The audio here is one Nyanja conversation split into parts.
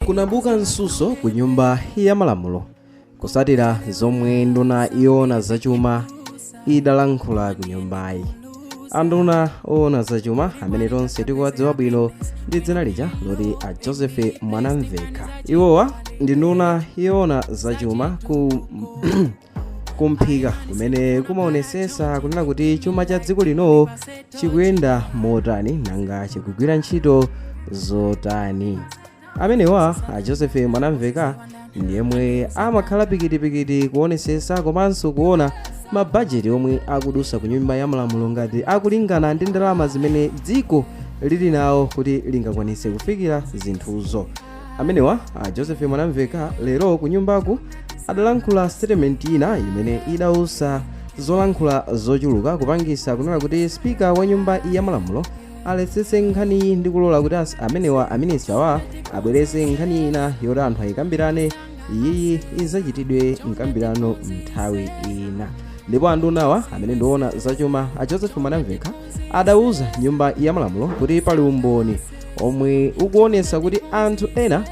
Kunabuka msuso ku Nyumba ya Malamulo kusatira zomwe nduna yoona zachuma idalankhula ku nyumbayi. Anduna oona zachuma amene tonse tikuwadziwa bwino ndi dzina lija loti a Joseph Mwanamvekha. Iwowa ndi nduna yoona zachuma ku kumphika kumene kumaonesesa kunena kuti chuma cha dziko lino chikuyenda motani, nanga chikugwira ntchito zotani. Amenewa a Joseph Mwanamvekha ndiyemwe amakhala pikitipikiti kuonesesa komanso kuona mabajeti omwe akudusa ku Nyumba ya Malamulo ngati akulingana ndi ndalama zimene dziko lili nawo kuti lingakwanise kufikira zinthuzo. Amenewa a Joseph Mwanamvekha lero ku nyumbaku adalankhula statement ina imene idausa zolankhula zochuluka, kupangisa kunena kuti spika wa Nyumba ya Malamulo aletsetse nkhaniyi ndi kulola kuti amenewa aministawa abweretse nkhani ina yoti anthu ayikambirane. Iyiyi izachitidwe mkambirano nthawi ina. Ndipo andunawa amene ndiona zachuma a Joseph Mwanamvekha adauza Nyumba ya Malamulo kuti pali umboni omwe ukuonesa kuti anthu ena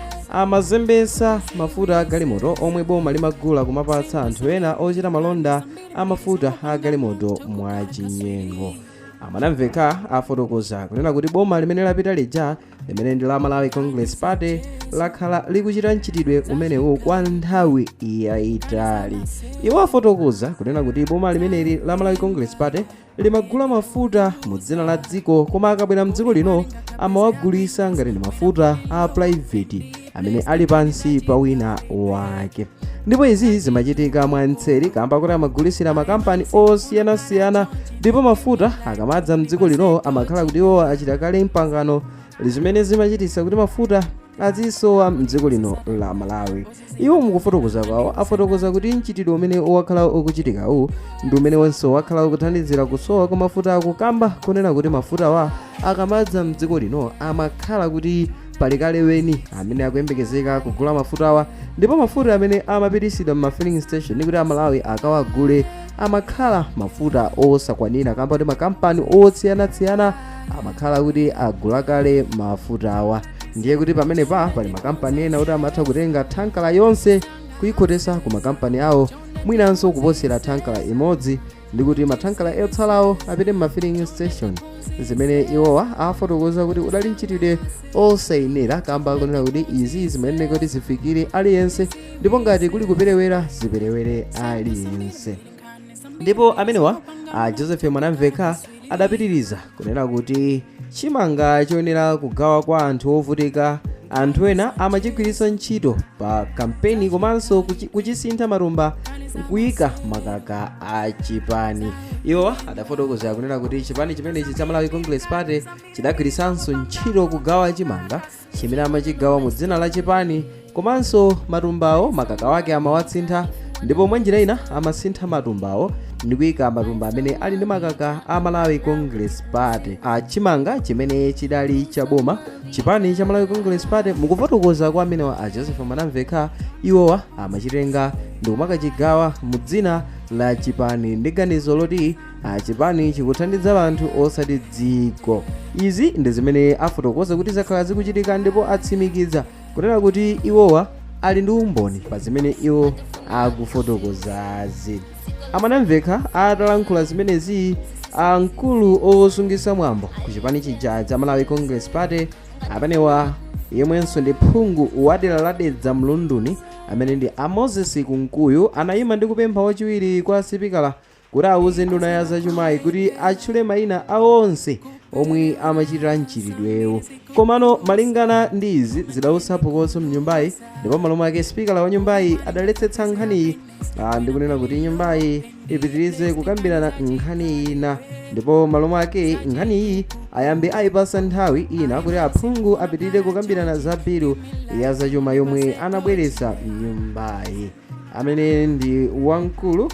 amazembesa mafuta a galimoto omwe boma limagula kumapatsa anthu ena ochita malonda a mafuta a galimoto mwachinyengo. Amwanamvekha afotokoza kunena kuti boma limene lapita lija, limene ndi la Malawi Congress Party, lakhala likuchita mchitidwe umenewu kwa nthawi yayitali. Iwo afotokoza kunena kuti boma limeneli la Malawi Congress Party limagula mafuta mu dzina la dziko, koma akabwera mdziko lino amawagulisa ngati ndi mafuta a private amene ali pansi pa wina wake. Ndipo izi zimachitika mwamtseri kamba kuti amagulisira makampani osiyanasiyana, ndipo mafuta akamadza mdziko lino amakhala kuti iwo achita kale mpangano, zimene zimachitisa kuti mafuta azisowa mdziko lino la Malawi. Iwo mukufotokoza kwawo afotokoza kuti mchitidwe umene wakhala ukuchitikawu ndi umene wenso wakhala ukuthandizira kusowa kwa mafuta, akukamba kunena kuti mafutawa akamadza mdziko lino amakhala kuti pali kale weni amene akuyembekezeka kugula mafutawa, ndipo mafuta amene amapitisidwa m'ma filling station kuti Amalawi akawagule amakhala mafuta osakwanira, kamba kuti makampani osiyanasiyana amakhala kuti agula kale mafutawa. Ndiye kuti pamenepa pali makampani ena kuti amatha kutenga thankala yonse kuyikhotesa ku makampani awo, mwinanso kuposera thankala imodzi, ndi kuti mathankala otsalawo apite m'ma filling station, zimene iwowa afotokoza kuti udali mchitidwe osayenera, kamba kunena kuti izi zimayenera kuti zifikire aliyense, ndipo ngati kuli kuperewera, ziperewere aliyense. Ndipo amenewa a Joseph Mwanamvekha adapitiriza kunena kuti chimanga choyenera kugawa kwa anthu ovutika, anthu ena amachigwiritsa ntchito pa kampeni komanso kuchisintha matumba kuyika makaka a chipani. Iwo adafotokoza kunena kuti chipani chimenechi cha Malawi Congress Party chidagwiritsanso ntchito kugawa chimanga chimene amachigawa mu dzina la chipani, komanso matumbawo makaka wake amawatsintha, ndipo mwanjira ina amasintha matumbawo ndi kuyika matumba amene ali ndi makaka a Malawi Congress Party a chimanga chimene chidali chaboma, chipani cha Malawi Congress Party. Mukufotokoza kwa amenewa a Joseph Mwanamvekha, iwowa amachitenga ndi kumakachigawa mu dzina la chipani ndi ganizo loti chipani chikuthandiza anthu osati dziko. Izi ndi zimene afotokoza kuti zakhala zikuchitika, ndipo atsimikiza kunena kuti iwowa ali ndi umboni pa zimene iwo akufotokozazi. Amwanamvekha atalankhula zimenezi, amkulu osungisa mwambo ku chipani chija cha Malawi Congress Party, amenewa yemwenso ndi phungu wa dera la Dedza Mlunduni, amene ndi a Moses Kunkuyu, anayima ndi kupempha wachiwiri kwa sipikala kuti awuze nduna ya zachumayi kuti atchule mayina a onse omwe amachitira mchitidwewo. Komano malingana ndi izi zidausa phokoso mnyumbayi, ndipo malo mwake sipikala wa nyumbayi adaletsetsa nkhaniyi ndi kunena kuti nyumbayi ipitirize kukambirana nkhani ina, ndipo malo mwake nkhaniyi ayambe ayipasa nthawi ina kuti aphungu apitirire kukambirana za bilu ya zachuma yomwe anabweretsa mnyumbayi. Amene ndi wamkulu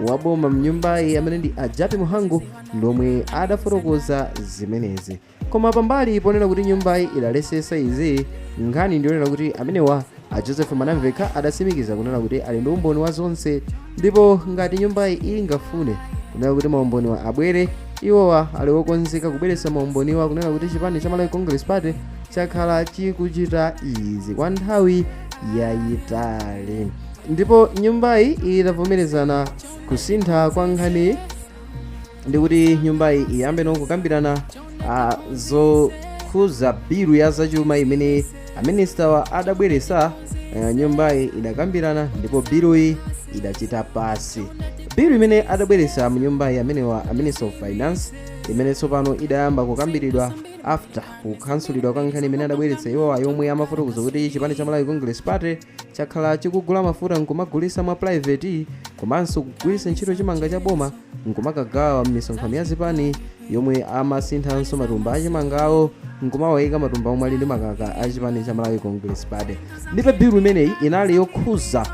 wa boma mnyumbayi, amene ndi a Jappie Mhango, ndomwe adafotokoza zimenezi. Koma pambali ponena kuti nyumbayi idalesesa izi, nkhani ndionena kuti amenewa a Joseph Mwanamvekha adatsimikiza kunena kuti ali ndi umboni wa zonse, ndipo ngati nyumbayi ingafune kunena kuti maumboniwa abwere, Iwowa ali wokonzeka kubweretsa maumboniwa kunena kuti chipani cha Malawi Congress Party chakhala chikuchita izi kwa nthawi yayitali. Ndipo nyumbayi itavomerezana kusintha kwa nkhani ndikuti nyumbayi iyambe kukambirana zokhuza bilu ya zachuma imene aminister adabweresa. Nyumbayi idakambirana ndipo biluyi idachita pass. Bilu imene adabweresa mu nyumbayi amenewa a Minister of Finance, imene tsopano idayamba kukambiridwa after kukhansulidwa kwa nkhani imene adabweretsa iwowa, yomwe amafotokoza kuti chipani cha Malawi Congress Party chakhala chikugula mafuta nkumagulisa mwa private, komanso kugwiritsa ntchito chimanga cha boma nkumakagawa m'misonkhano ya zipani, yomwe amasinthanso matumba achimangawo nkumawayika matumba omwe ali ndi makaka a chipani cha Malawi Congress Party. Ndipo bilu imeneyi inali yokhuza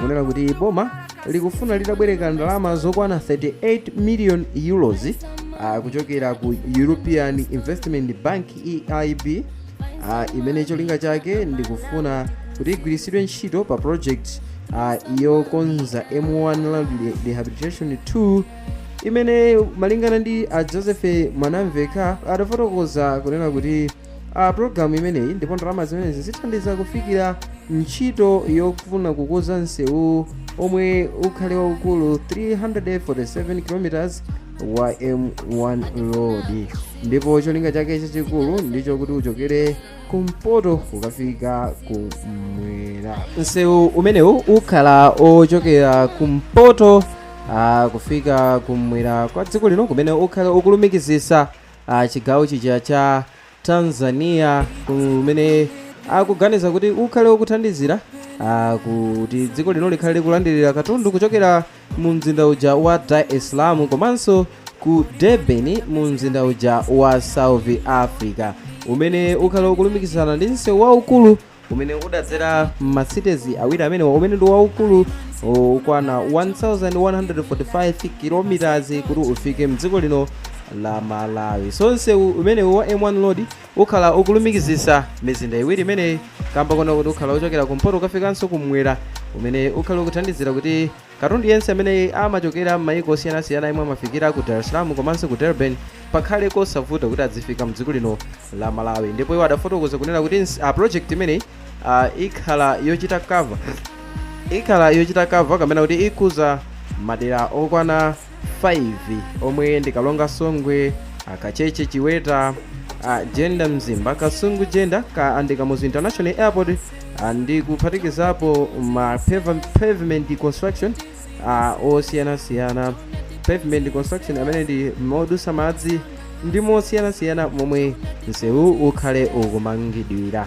kunena kuti boma likufuna litabwereka ndalama zokwana 38 million euros kuchokera ku European Investment Bank, EIB, imene cholinga chake ndikufuna kuti igwiritsidwe ntchito pa project yokonza M1 Road Rehabilitation 2, imene malingana ndi a Joseph Mwanamveka adafotokoza kunena kuti program imeneyi ndipo ndalama zimenezi zithandiza kufikira ntchito yofuna kukonza msewu omwe ukhale waukulu 347 km wa M1 Road, ndipo cholinga chake chachikulu ndicho kuti uchokere kumpoto kukafika kumwera. Msewu umenewu ukhala ochokera kumpoto kufika kumwera kwa dziko lino, kumene ukhala ukulumikizisa chigawo chija cha Tanzania, kumene akuganiza kuti ukhale ukuthandizira kuti dziko lino likhale likulandirira katundu kuchokera mu mzinda uja wa Dar es Salaam komanso ku Durban mu mzinda uja wa South Africa, umene ukhale ukulumikizana ndi msewu waukulu umene udadzera ma cities awiri amenewa, umene ndi waukulu ukwana 1145 km kuti ufike mdziko lino la Malawi. So msewu umenewu wa M1 Road ukhala ukulumikizisa mizinda iwiri imeneyi, kamba kona kuti ukhala uchokera kumpoto ukafikanso kumwera, umene ukhala ukuthandizira kuti katundu yense amene amachokera m'mayiko osiyanasiyana imwe amafikira ku Dar es Salaam komanso ku Durban pakhale kosavuta kuti adzifika mdziko lino la Malawi. Ndipo iwo adafotokoza kunena kuti project imeneyi ikhala yochita cover kamene kuti ikhuza madera okwana 5, omwe ndi Kalonga Songwe, Kacheche Chiweta, Jenda Mzimba, Kasungu Jenda ka and Kamuzu International Airport, ndi kuphatikizapo ma pavement construction osiyanasiyana, pavement construction amene ndi modusa madzi ndi mosiyanasiyana momwe msewu ukhale ukumangidwira.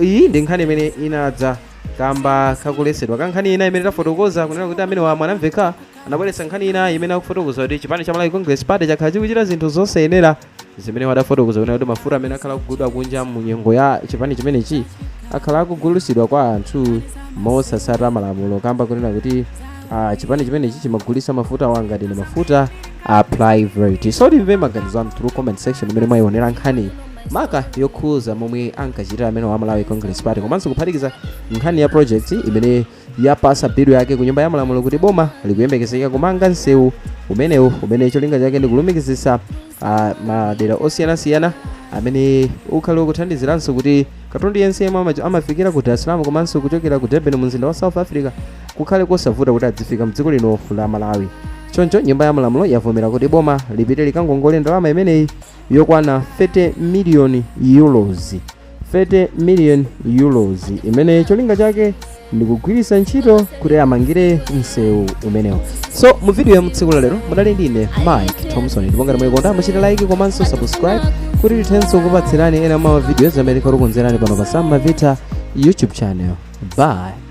Iyi ndi nkhani imene inadza kamba kakuletsedwa ka nkhani ina imene tafotokoza kunena kuti amene wa Mwanamveka anabweretsa nkhani ina imene akufotokoza kuti chipani cha Malawi Congress Party chakhala chikuchita zinthu zosayenera, zimene wadafotokoza kunena kuti mafuta amene akhala akugulidwa kunja mu nyengo ya chipani chimenechi akhala akugulitsidwa kwa anthu mosasata malamulo, kamba kunena kuti chipani chimenechi chimagulitsa mafuta wangati ndi mafuta a private. So timve maganizo anu through comment section imene mwayionera nkhani maka yokhuza momwe ankachitira amene wa Malawi Congress Party, komanso kuphatikiza nkhani ya project imene yapasa bilu yake ku Nyumba ya Malamulo kuti boma likuyembekezeka kumanga msewu umenewu, umene cholinga chake ndi kulumikizitsa madera osiyanasiyana, amene ukhale ukuthandiziranso kuti katundu yense yemwe amafikira ku Dar es Salaam komanso kuchokera ku Durban mu mzinda wa South Africa kukhale kosavuta kuti adzifika mdziko lino la Malawi. Choncho Nyumba ya Malamulo yavomera kuti boma lipite likangongole ndalama imeneyi yokwana 30 million euros, 30 million euros, imene cholinga chake ndikugwiritsa ntchito kuti amangire msewu umenewu. So mu video ya mtsiku la lero mudali ndine Mike Thompson, ndipo ngati mwayikonda muchite like komanso subscribe kuti tithenso kupatsirani ena mwa videos amene tikukonzerani pano pa Sam Mavita YouTube channel. Bye.